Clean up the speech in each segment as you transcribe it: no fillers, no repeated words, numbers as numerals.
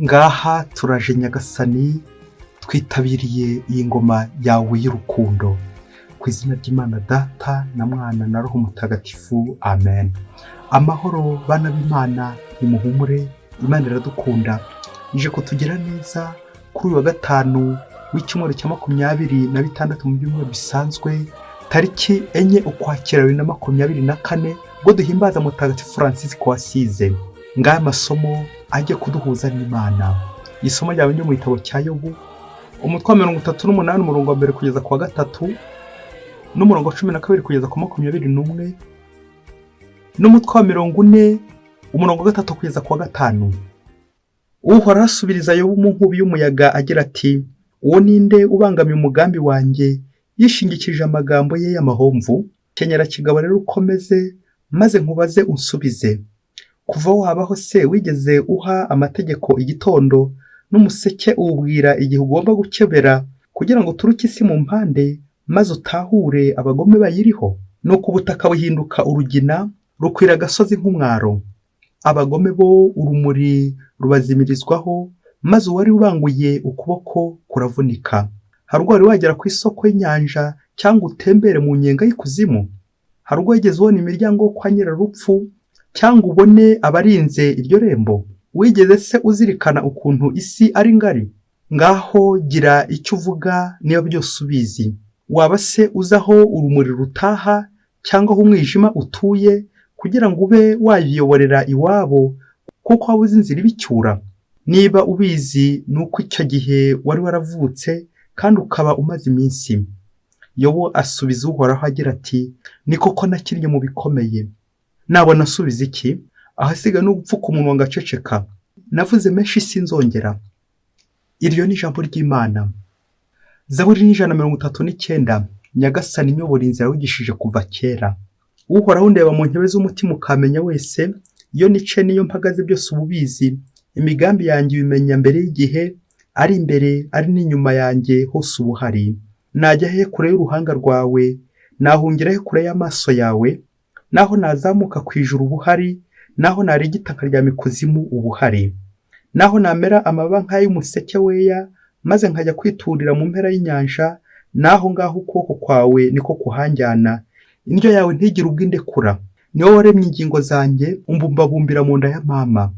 Ngaha turaje Nyagasani, twitabiriye iyi ngoma yawe y'urukundo. Ku izina ry'Imana Data na Mwana na Roho Mutagatifu, amen. Amahoro bana b'Imana, nimuhumure, Imana iradukunda. Ije kutugira neza kuri uyu wa gatanu w'icyumweru cya 26 mu byumweru bisanzwe, tariki 4 Ukwakira 2024, ubwo duhimbaza Mutagatifu Francisco w'Asize. Ngaya amasomo ajye kuduhuza n'Imana. Isomo ryawe ryo mu gitabo cya Yobu, umutwe wa 38, umurongo wa mbere kugeza ku wa gatatu, n'umurongo wa 12 kugeza ku 21, n'umutwe wa 40, umurongo wa gatatu kugeza ku wa gatanu. Uhoraho asubiriza Yobu mu nkubi y'umuyaga agira ati: "Uwo ninde ubangamiye umugambi wanjye yishingikirije amagambo ye y'amahomvu? Kenyera kigabo rero ukomeze, maze nkubaze unsubize. Kuva wabaho se wigeze uha amategeko igitondo, n'umuseke uwubwira igihe ugomba gukebera, kugira ngo uturuke isi mu mpande, maze utahure abagome bayiriho? Nuko ubutaka buhinduka urugina, rukwira agasozi nk'umwaro. Abagome bo urumuri rubazimirizwaho, maze uwari ubanguye ukuboko kuravunika. Hari ubwo wari wagera ku isoko y'inyanja, cyangwa utembere mu nyenga y'ikuzimu? Hari ubwo wigeze ubona imiryango yo kwa nyirarupfu, cyangwa ubone abarinze iryo rembo? Wigeze se uzirikana ukuntu isi ari ngari? Ngaho gira icyo uvuga niba byose ubizi. Waba se uzi aho urumuri rutaha, cyangwa aho umwijima utuye, kugira ngo ube wabiyoborera iwabo, kuko waba uzi inzira ibicyura? Niba ubizi, ni uko icyo gihe wari waravutse kandi ukaba umaze iminsi." Yobu asubiza Uhoraho agira ati: "Ni koko nakinnye mu bikomeye. Nabona asubiza iki? Ahasigaye ni ugupfuka umunwa ngaceceka. Navuze menshi, sinzongera." Iryo ni ijambo ry'Imana. Zaburi ni 139. Nyagasani, nyobora inzira wigishije kuva kera. Uhoraho, ndeba mu ntebe z'umutima ukamenya wese. Iyo nicaye n'iyo mpagaze, byose uba ubizi. Imigambi yanjye ubimenya mbere y'igihe, ari imbere ari n'inyuma yanjye hose uba uhari. Najya he kure y'uruhanga rwawe? Nahungira he kure y'amaso yawe? Naho nazamuka ku ijuru, uba uhari, naho narigita nkaryama ikuzimu, uba uhari. Naho namera amababa nk'ay'umuseke weya, maze nkajya kwiturira mu mpera y'inyanja, naho ngaho ukuboko kwawe niko kuhanjyana, indyo yawe ntigire ubwo indekura. Ni wowe waremye ingingo zanjye, umbumbabumbira mu nda ya mama.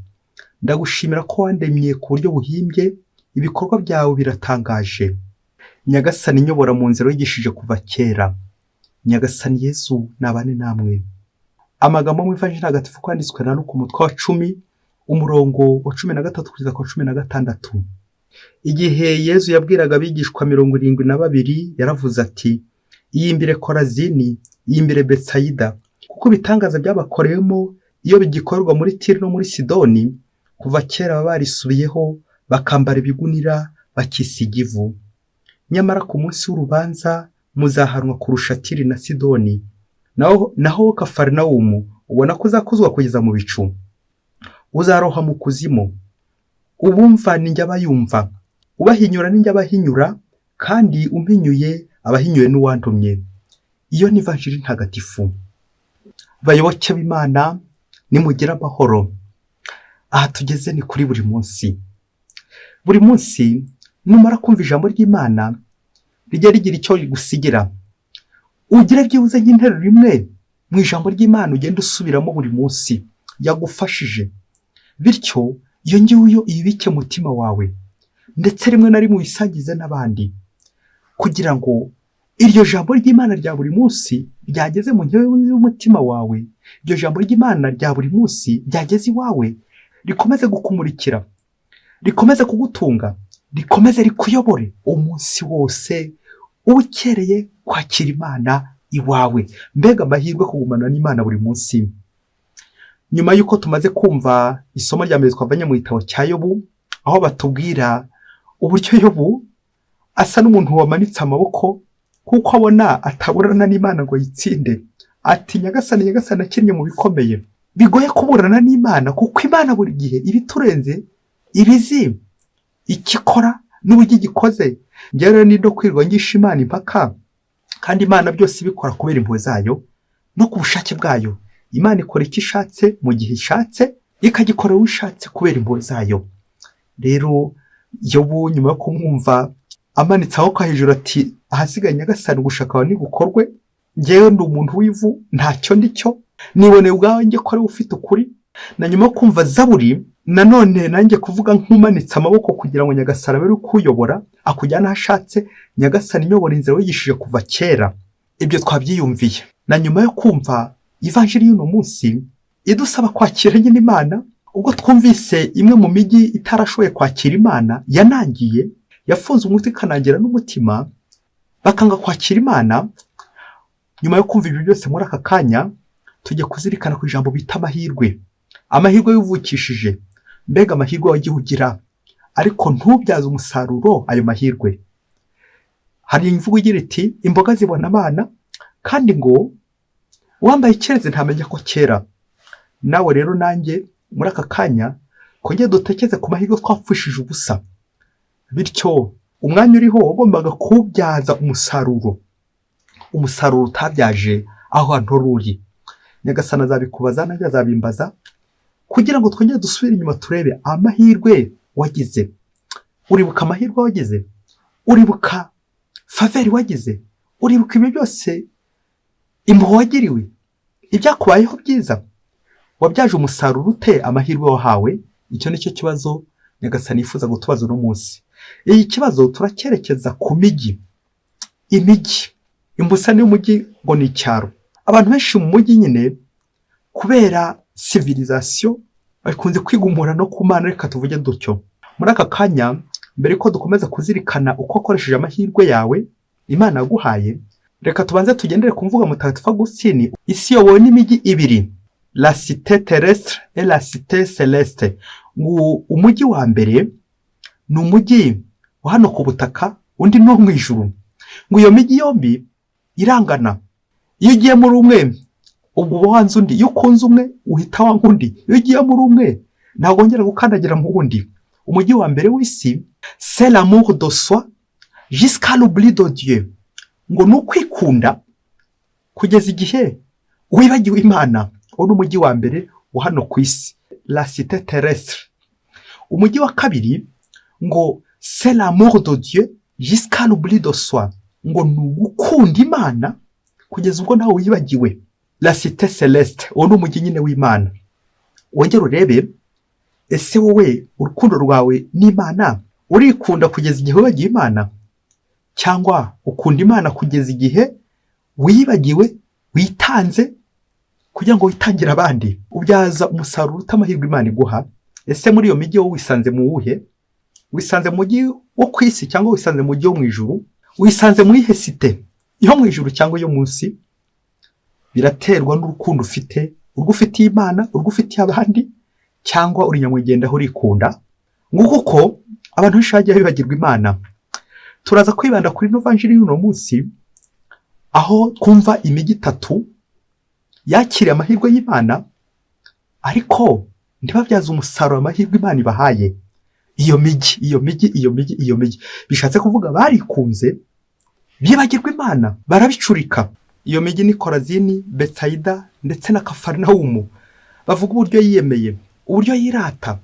Ndagushimira ko wandemye ku buryo buhimbye, ibikorwa byawe biratangaje. Nyagasani, nyobora mu nzira wigishije kuva kera. Nyagasani Yezu nabane namwe. Amagambo mu Ivanjiri ntagatifu kwanditswe na Luka, umutwe wa 10, umurongo wa 13 kugeza ku wa 16. Igihe Yezu yabwiraga abigishwa 72, yaravuze ati: "Iyimbire Korazini, iyimbire Betsayida, kuko ibitangaza byabakorewemo iyo bigikorerwa muri Tiri no muri Sidoni, kuva kera baba barisubiyeho, bakambara ibigunira, bakisiga ivu. Nyamara ku munsi w'urubanza muzahanwa kurusha Tiri na Sidoni. Naho Kafarinawumu, ubona ko uzakuzwa kugeza mu bicu? Uzaroha mu kuzimu. Ubumva ni njye abayumva, ubahinyura ni njye abahinyura, kandi umpinyuye abahinyuye n'uwantumye." Iyo ni Ivanjiri ntagatifu. Bayoboke b'Imana, nimugire amahoro. Aha tugeze ni kuri buri munsi. Buri munsi numara kumva ijambo ry'Imana, rijya rigira icyo rigusigira. Ugire byibuze nk'interuro imwe mu ijambo ry'Imana ugenda usubiramo buri munsi yagufashije. Bityo iyo ngiyo uyibike mu mutima wawe, ndetse rimwe na rimwe uyisangize n'abandi, kugira ngo iryo jambo ry'Imana rya buri munsi ryageze mu ntebe y'umutima wawe, iryo jambo ry'Imana rya buri munsi ryageze iwawe, rikomeze kukumurikira, rikomeze kugutunga, rikomeze rikuyobore umunsi wose uba ukereye kwakira Imana iwawe. Mbega amahirwe kugumana n'Imana buri munsi! Nyuma y'uko tumaze kumva isomo rya mbere twavanye mu gitabo cya Yobu, aho batubwira uburyo Yobu asa n'umuntu wamanitse amaboko kuko abona ataburana n'Imana ngo yitsinde, ati: "Nyagasani, Nyagasani, akinnye mu bikomeye." Bigoye kuburana n'Imana, kuko Imana buri gihe iba iturenze, iba izi icyo ikora n'uburyo igikoze. Njyewe rero ni no kwirirwa ngisha Imana impaka, kandi Imana byose ibikora kubera impuhwe zayo no ku bushake bwayo. Imana ikora icyo ishatse mu gihe ishatse, ikagikora uwo ishatse kubera impuhwe zayo. Rero Yobu, nyuma yo kumwumva amanitse amaboko hejuru ati: "Ahasigaye, Nyagasani, gushaka kwawe nigukorwe, ngewe ndi umuntu w'ivu, ntacyo ndi cyo, niboneye ubwanjye ko ari we ufite ukuri." Na nyuma yo kumva Zaburi nanone, nanjye kuvuga nk'umanitse amaboko kugira ngo Nyagasani abe ari kuyobora, akujyana aho ashatse. "Nyagasani, nyobora inzira wigishije kuva kera." Ibyo twabyiyumviye. Na nyuma yo kumva Ivanjiri y'uno munsi idusaba kwakira nyine Imana, ubwo twumvise imwe mu mijyi itarashoboye kwakira Imana, yanangiye, yafunze umutwe ikanangira n'umutima, bakanga kwakira Imana. Nyuma yo kumva ibyo byose, muri aka kanya tujya kuzirikana ku ijambo bita amahirwe, amahirwe wivukishije. Mbega amahirwe wagiye ugira ariko ntubyaze umusaruro ayo mahirwe! Hari imvugo igira iti: "Imboga zibona abana", kandi ngo uwambaye icyeze ntamenya ko kera. Nawe rero, nanjye, muri aka kanya twongere dutekereze ku mahirwe twapfushije ubusa. Bityo umwanya uriho wagombaga kuwubyaza umusaruro, umusaruro utabyaje aho hantu wari uri. Nyagasani azabikubaza, nanjye azabimbaza, kugira ngo twongere dusubire inyuma turebe amahirwe wagize. Uribuka amahirwe wagize? Uribuka faveur wagize? Uribuka ibyo byose, impuhwe wagiriwe, ibyakubayeho byiza? Wabyaje umusaruro ute amahirwe wahawe? Icyo ni cyo kibazo Nyagasani yifuza gutubaza uno munsi. Iki kibazo turacyerekeza ku mijyi. Imijyi, imbusane y'umujyi ngo ni icyaro. Abantu benshi mu mujyi nyine, kubera civilisation, bakunze kwigumura no ku Mana, reka tuvuge dutyo. Muri aka kanya, mbere ko dukomeza kuzirikana uko wakoresheje amahirwe yawe Imana yaguhaye, reka tubanze tugendere ku mvugo Mutagatifu Agusitini: "Isi iyobowe n'imijyi ibiri, la cité terrestre et la cité céleste." Ngo umujyi wa mbere ni umujyi wa hano ku butaka, undi ni uwo mu ijuru. Ngo iyo mijyi yombi irangana. Iyo ugiye muri umwe, ubwo uba wanze undi. Iyo ukunze umwe, uhita wanga undi. Iyo ugiye muri umwe, ntabwo wongera gukandagira mu wundi. Umujyi wa mbere w'isi, c'est l'amour de soi jusqu'à l'oubli de Dieu. Ngo ni ukwikunda kugeza igihe wibagiwe Imana. Uwo ni umujyi wa mbere wa hano ku isi, la cité terrestre. Umujyi wa kabiri ngo c'est l'amour de Dieu jusqu'à l'oubli de soi. Ngo ni ugukunda Imana kugeza ubwo nawe wibagiwe, la cité céleste. Uwo ni umujyi nyine w'Imana. Wongere urebe: ese wowe urukundo rwawe n'Imana, urikunda kugeza igihe wibagiwe Imana, cyangwa ukunda Imana kugeza igihe wiyibagiwe, witanze kugira ngo witangire abandi? Ubyaza umusaruro ute amahirwe Imana iguha? Ese muri iyo mijyi wowe wisanze mu wuhe? Wisanze mu mujyi wo ku isi cyangwa wisanze mu mujyi wo mu ijuru? Wisanze mu iyihe cité, yo mu ijuru cyangwa yo munsi? Biraterwa n'urukundo ufite, urwo ufitiye Imana, urwo ufitiye abandi, cyangwa uri nyamwigendaho, urikunda. Nguko uko abantu benshi bagiye bibagirwa Imana. Turaza kwibanda kuri ino vanjiri y'uno munsi, aho twumva imijyi itatu yakiriye amahirwe y'Imana ariko ntibabyaze umusaruro amahirwe Imana ibahaye. Iyo mijyi, iyo mijyi, iyo mijyi, iyo mijyi, bishatse kuvuga barikunze, bibagirwa Imana, barabicurika. Iyo mijyi ni Korazini, Betsayida ndetse na Kafarinawumu. Bavuga uburyo yiyemeye, uburyo yirata,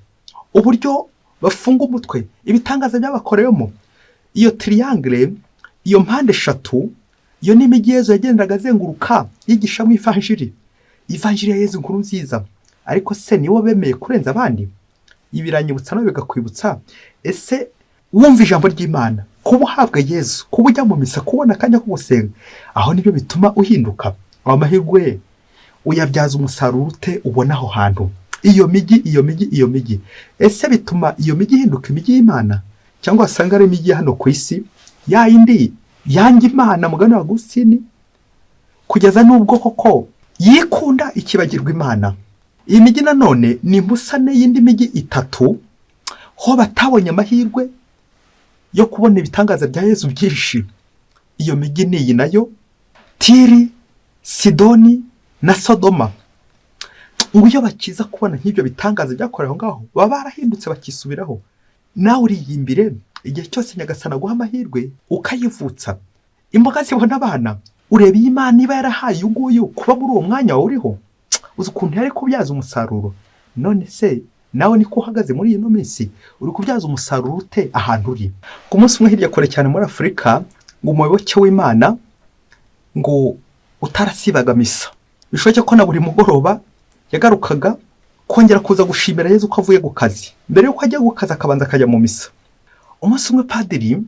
uburyo bafunga umutwe, ibitangaza byabakorewemo. Iyo triangle, iyo mpande eshatu, iyo ni imijyi Yezu yagendaga azenguruka yigishamo Ivanjiri, Ivanjiri ya Yezu, inkuru nziza. Ariko se nibo bemeye kurenza abandi? Ibi biranyibutsa nawe bigakwibutsa: ese wumva ijambo ry'Imana, kuba uhabwa Yezu, kuba ujya mu misa, kubona akanya ko gusenga, aho nibyo bituma uhinduka? Ayo mahirwe uyabyaza umusaruro ute ubona aho hantu? Iyo mijyi, iyo mijyi, iyo mijyi, ese bituma iyo mijyi ihinduka imijyi y'Imana, cyangwa wasanga ari imijyi ya hano ku isi, ya yindi yanga Imana, mugani wa Agusitini, kugeza n'ubwo koko yikunda ikibagirwa Imana? Iyi mijyi nanone ni imbusane y'indi mijyi itatu ho batabonye amahirwe yo kubona ibitangaza bya Yezu byinshi. Iyo mijyi ni iyi nayo: Tiri, Sidoni na Sodoma. Ngo iyo bakiza kubona nk'ibyo bitangaza byakorewe aho ngaho, baba barahindutse bakisubiraho. Nawe uriyimbire: igihe cyose Nyagasani aguha amahirwe ukayivutsa, imboga zibona abana, ureba iyi Imana iba yarahaye uyu nguyu kuba muri uwo mwanya wawe uriho, uzi ukuntu yari kubyaza umusaruro? None se Nawe niko uhagaze muri ino minsi? Uri kubyaza umusaruro ute ahantu uri? Ku munsi umwe, hirya kure cyane muri Afurika, ngo umuyoboke w'Imana ngo utarasibaga misa, bishoboke ko na buri mugoroba yagarukaga kongera kuza gushimira Yezu ko avuye ku kazi. Mbere y'uko ajya ku kazi, akabanza akajya mu misa. Umunsi umwe padiri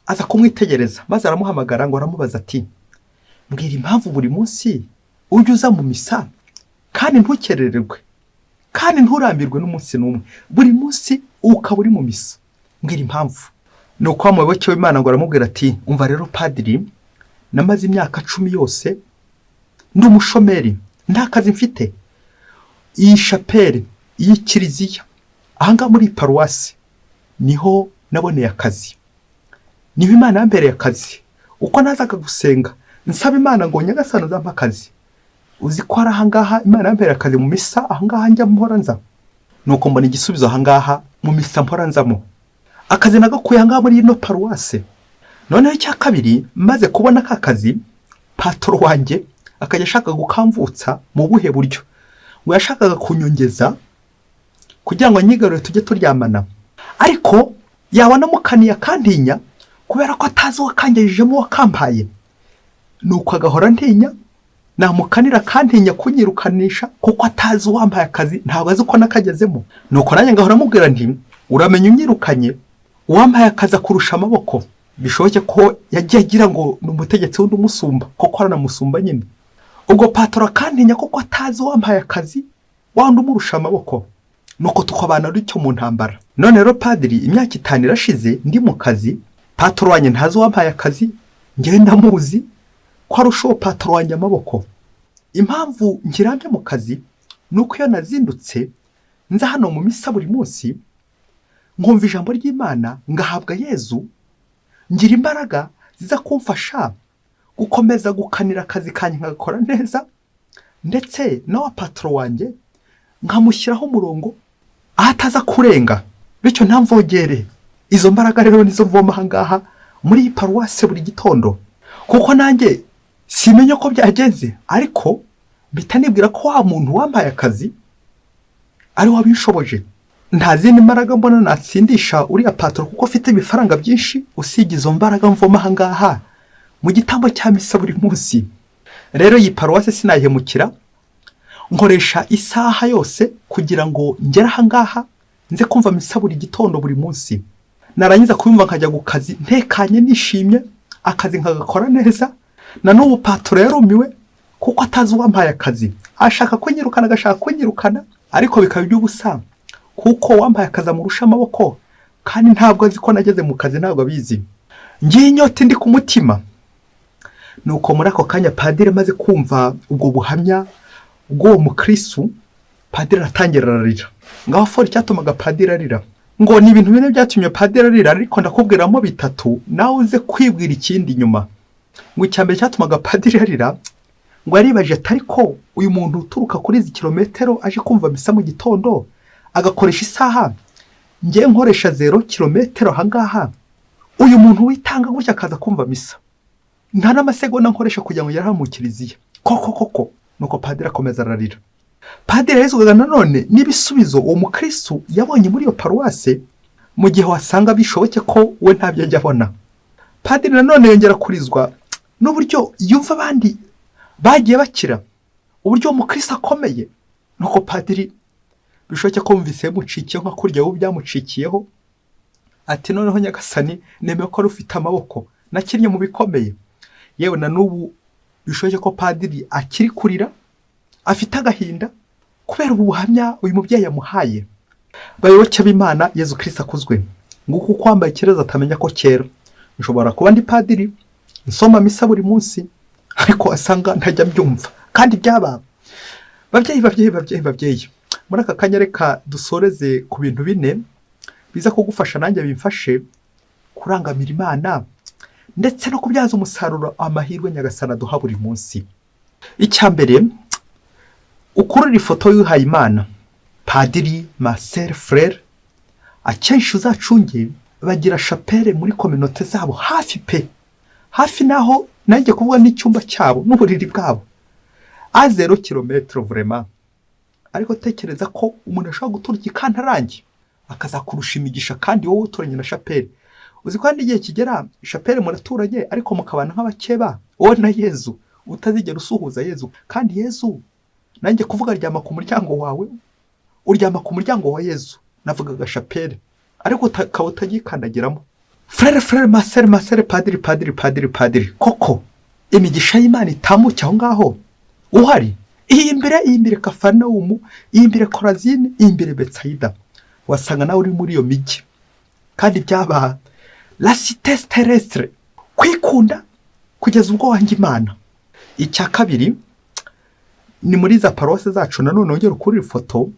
aza kumwitegereza, maze aramuhamagara, ngo aramubaza ati: "Mbwira impamvu buri munsi ujya uza mu misa kandi ntukerererwe kandi nturambirwe n'umunsi n'umwe, buri munsi ukaba uri mu misa. Mbwira impamvu." Ni uko wa muyoboke w'Imana ngo aramubwira ati: "Umva rero padiri, namaze imyaka 10 yose ndi umushomeri, nta kazi mfite. Iyi shapeli, iyi kiliziya ahangaha muri paruwasi, niho naboneye akazi, niho Imana yambereye akazi. Uko nazaga gusenga nsaba Imana ngo 'Nyagasani, uzampe akazi', uzi ko ari ahangaha Imana yambereye akazi, mu misa ahangaha njya mpora nza. Nuko mbona igisubizo ahangaha mu misa mpora nzamo. Akazi nagakuye ahangaha muri ino paruwase. Noneho icya kabiri, maze kubona ka kazi, patron wanjye akajya ashaka gukamvutsa." Mu buhe buryo? Ngo yashakaga kunyongeza kugira ngo anyigarure tujye turyamana, ariko yabona mukaniye akantinya kubera ko atazi uwakangejejemo, uwakampaye. Nuko agahora ntinya, namukanira akantinya kunyirukanisha kuko atazi uwampaye akazi, ntabwo azi uko nakagezemo. Nuko nanjye ngahora amubwira nti: 'Uramenya unyirukanye, uwampaye akazi akurusha amaboko.' Bishoboke ko yagiye agira ngo ni umutegetsi wundi umusumba, koko aranamusumba nyine. Ubwo patron akantinya kuko atazi uwampaye akazi, wa wundi umurusha amaboko. Nuko tukabana dutyo mu ntambara. None rero padiri, imyaka 5 irashize ndi mu kazi, patron wanjye ntazi uwampaye akazi, njyewe ndamuzi ko arusha uwo patron wanjye amaboko. Impamvu nkirambye mu kazi ni uko iyo nazindutse nza hano mu misa buri munsi, nkumva ijambo ry'Imana, ngahabwa Yezu, ngira imbaraga ziza kumfasha gukomeza gukanira akazi kanjye nkagakora neza, ndetse na wa patron wanjye nkamushyiraho umurongo aho ataza kurenga, bityo ntamvogere. Izo mbaraga rero nizo mvoma aha ngaha muri iyi paruwase buri gitondo, kuko nanjye simenya ko byagenze, ariko mpita nibwira ko wa muntu wampaye akazi ari we wabishoboje. Nta zindi mbaraga mbona natsindisha uriya patron kuko afite ibifaranga byinshi, usibye izo mbaraga mvoma aha ngaha mu gitambo cya misa buri munsi. Rero iyi paruwase sinayihemukira. Nkoresha isaha yose kugira ngo ngere aha ngaha nze kumva misa buri gitondo, buri munsi. Narangiza kuyumva nkajya ku kazi ntekanye, nishimye, akazi nkagakora neza. Na n'ubu patron yarumiwe kuko atazi uwampaye akazi. Ashaka kunyirukana, agashaka kunyirukana, ariko bikaba iby'ubusa kuko uwampaye akazi amurusha amaboko, kandi ntabwo azi ko nageze mu kazi, ntabwo abizi. Ngiye inyota indi ku mutima." Nuko muri ako kanya padiri amaze kumva ubwo buhamya bw'uwo mukristu, padiri aratangira ararira. Ngaho fora icyatumaga padiri arira, ngo ni ibintu bine byatumye padiri arira, ariko ndakubwiramo bitatu, nawe uze kwibwira ikindi nyuma. Ngo icya mbere cyatumaga padiri arira, ngo yaribaje ati: "Ariko uyu muntu uturuka kuri izi kilometero aje kumva misa mu gitondo, agakoresha isaha, ngewe nkoresha 0 kilometero ahangaha, uyu muntu witanga gutya akaza kumva misa, nta n'amasegonda nkoresha kugira ngo ngere hano mu kiliziya, koko koko?" Nuko padiri akomeza ararira. Padiri yarizwaga nanone n'ibisubizo uwo mukristu yabonye muri iyo paruwase, mu gihe wasanga bishoboke ko we ntabyo ajya abona. Padiri nanone yongera kurizwa n'uburyo yumva abandi bagiye bakira, uburyo uwo mukristo akomeye. Nuko padiri bishoboke ko yumvise bimucikiyeho nka kurya wowe byamucikiyeho, ati: "Noneho Nyagasani, nemeye ko wari ufite amaboko, nakinnye mu bikomeye." Yewe, na n'ubu bishoboke ko padiri akiri kurira, afite agahinda kubera ubu buhamya uyu mubyeyi yamuhaye. Bayoboke b'Imana, Yezu Kristo akuzwe. Nguko uko wambaye ikirezi atamenya ko cyera. Nshobora kuba ndi padiri nsoma misa buri munsi, ariko asanga ntajya mbyumva kandi byaba. Babyeyi, babyeyi, babyeyi, babyeyi, muri aka kanya reka dusoreze ku bintu bine biza kugufasha, nanjye bimfashe kurangamira Imana ndetse no kubyaza umusaruro amahirwe Nyagasani aduha buri munsi. Icya mbere, ukurura ifoto y'uhaye Imana, padiri, ma sœur, frère. Akenshi uzacunge bagira chapelle muri communauté zabo hafi pe, hafi naho nanjye kuvuga n'icyumba cyabo n'uburiri bwabo, à 0 kilomètre vraiment. Ariko tekereza ko umuntu ashobora gutura ikantarange akazakurusha imigisha kandi wowe uturanye na shapeli. Uzi ko hari n'igihe kigera shapeli muraturanye, ariko mukabana nk'abakeba, wowe na Yezu, utazigera usuhuza Yezu. Kandi Yezu, nanjye kuvuga aryama ku muryango wawe, uryama ku muryango wa Yezu, navugaga shapeli, ariko ukaba utagikandagiramo. Frère, frère, ma sœur, ma sœur, padiri, padiri, padiri, padiri, koko imigisha y'Imana itamuke aho ngaho uhari. Iyimbire, iyimbire Kafarinawumu, iyimbire Korazini, iyimbire Betsayida. Wasanga nawe uri muri iyo mijyi kandi byaba la cité terrestre. Kwikunda kugeza ubwo wanga Imana. Icya kabiri ni muri za paruwasi zacu. Nanone wongera ukuri ifoto,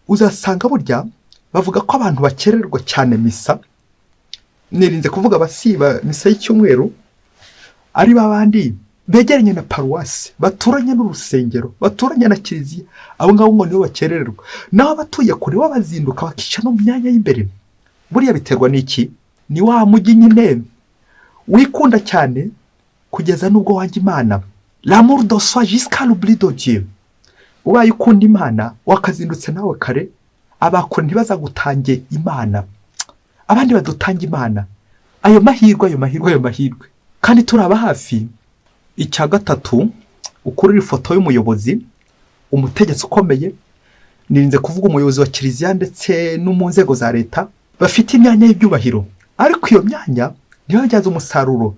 uzasanga burya bavuga ko abantu bakererwa cyane misa, nirinze kuvuga abasiba misa y'icyumweru, ari babandi begeranye na paruwasi, baturanye n'urusengero, baturanye na kiliziya. Abo ngabo ngo nibo bakerererwa, naho abatuye kure bo bazinduka bakica no mu myanya y'imbere. Buriya biterwa n'iki? Ni wa mujyi nyine wikunda cyane kugeza n'ubwo wanga Imana, l'amour de soi jusqu'à l'oubli de Dieu. Ubaye ukunda Imana, wakazindutse nawe kare, abakure ntibazagutange Imana, abandi badutanga Imana. Ayo mahirwe, ayo mahirwe, ayo mahirwe, kandi turaba hafi. Icya gatatu, ukurura ifoto y'umuyobozi, umutegetsi ukomeye, nirinze kuvuga umuyobozi wa kiliziya, ndetse no mu nzego za leta bafite imyanya y'ibyubahiro, ariko iyo myanya ntibabyaze umusaruro.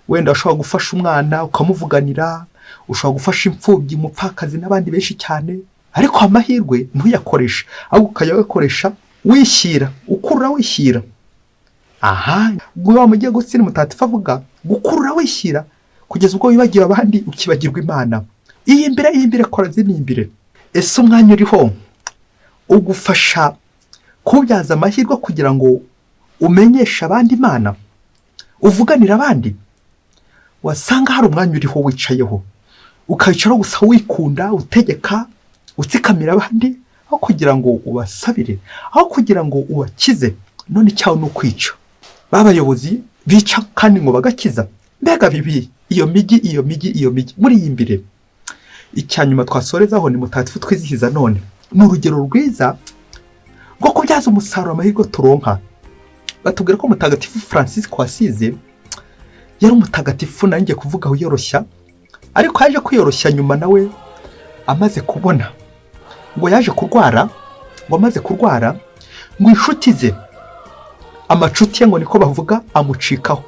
Wenda ushobora gufasha umwana ukamuvuganira, ushobora gufasha imfubyi, umupfakazi n'abandi benshi cyane, ariko amahirwe ntuyakoreshe, ahubwo ukajya uyakoresha wishyira, ukurura wishyira. Aha wa mugiye gutsinda, mutagatifu avuga gukurura wishyira kugeza ubwo wibagiwe abandi, ukibagirwa Imana. Iyi imbere, iyi imbere, kora imbere. Ese umwanya uriho ugufasha kuwubyaza amahirwe kugira ngo umenyeshe abandi Imana, uvuganire abandi? Wasanga hari umwanya uriho wicayeho, ukawicaraho gusa wikunda, utegeka, utsikamira abandi, aho kugira ngo ubasabire, aho kugira ngo ubakize. None icyawe ni ukwica. Ba bayobozi bica kandi ngo bagakiza. Mbega bibi! Iyo mijyi, iyo mijyi, iyo mijyi muri iyi mbere. Icya nyuma twasorezaho ni mutagatifu twizihiza none, ni urugero rwiza rwo kubyaza umusaruro amahirwe turonka. Batubwira ko Mutagatifu Francisco wasize yari umutagatifu, nanjye kuvuga wiyoroshya, ariko yaje kwiyoroshya nyuma nawe amaze kubona ngo yaje kurwara, ngo amaze kurwara, ngo inshuti ze, amacuti ye ngo niko bavuga, amucikaho.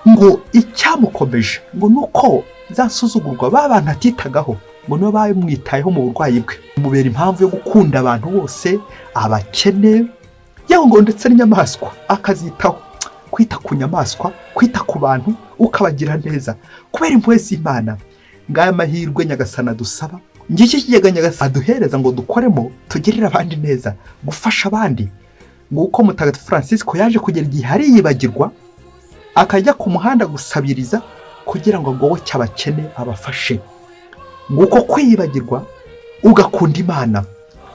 Ngo icyamukomeje ngo ni uko zasuzugurwa ba bantu atitagaho ngo nibo bamwitayeho mu burwayi bwe, bimubera impamvu yo gukunda abantu bose, abakene, yewe ngo ndetse n'inyamaswa akazitaho. Kwita ku nyamaswa, kwita ku bantu, ukabagira neza kubera impuhwe z'Imana. Ngaya amahirwe Nyagasana adusaba, ngiki kigega Nyagasana aduhereza ngo dukoremo, tugirire abandi neza, gufasha abandi. Nguko Mutagatifu Francisco yaje kugera igihe ariyibagirwa, akajya ku muhanda gusabiriza kugira ngo agoboke abakene, abafashe. Nguko kwiyibagirwa ugakunda Imana,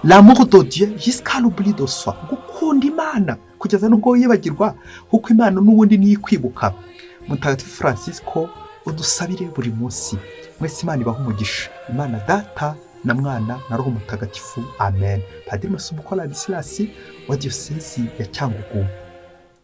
l'amour de Dieu jusqu'à l'oubli de soi, gukunda Imana kugeza n'ubwo wiyibagirwa, kuko Imana n'ubundi niyo ikwibuka. Mutagatifu Francisco, udusabire buri munsi. Mwese Imana ibaha umugisha, Imana Data na Mwana na Roho Mutagatifu. Amen. Padiri Masumbuko Ladislas wa Diyosezi ya Cyangugu.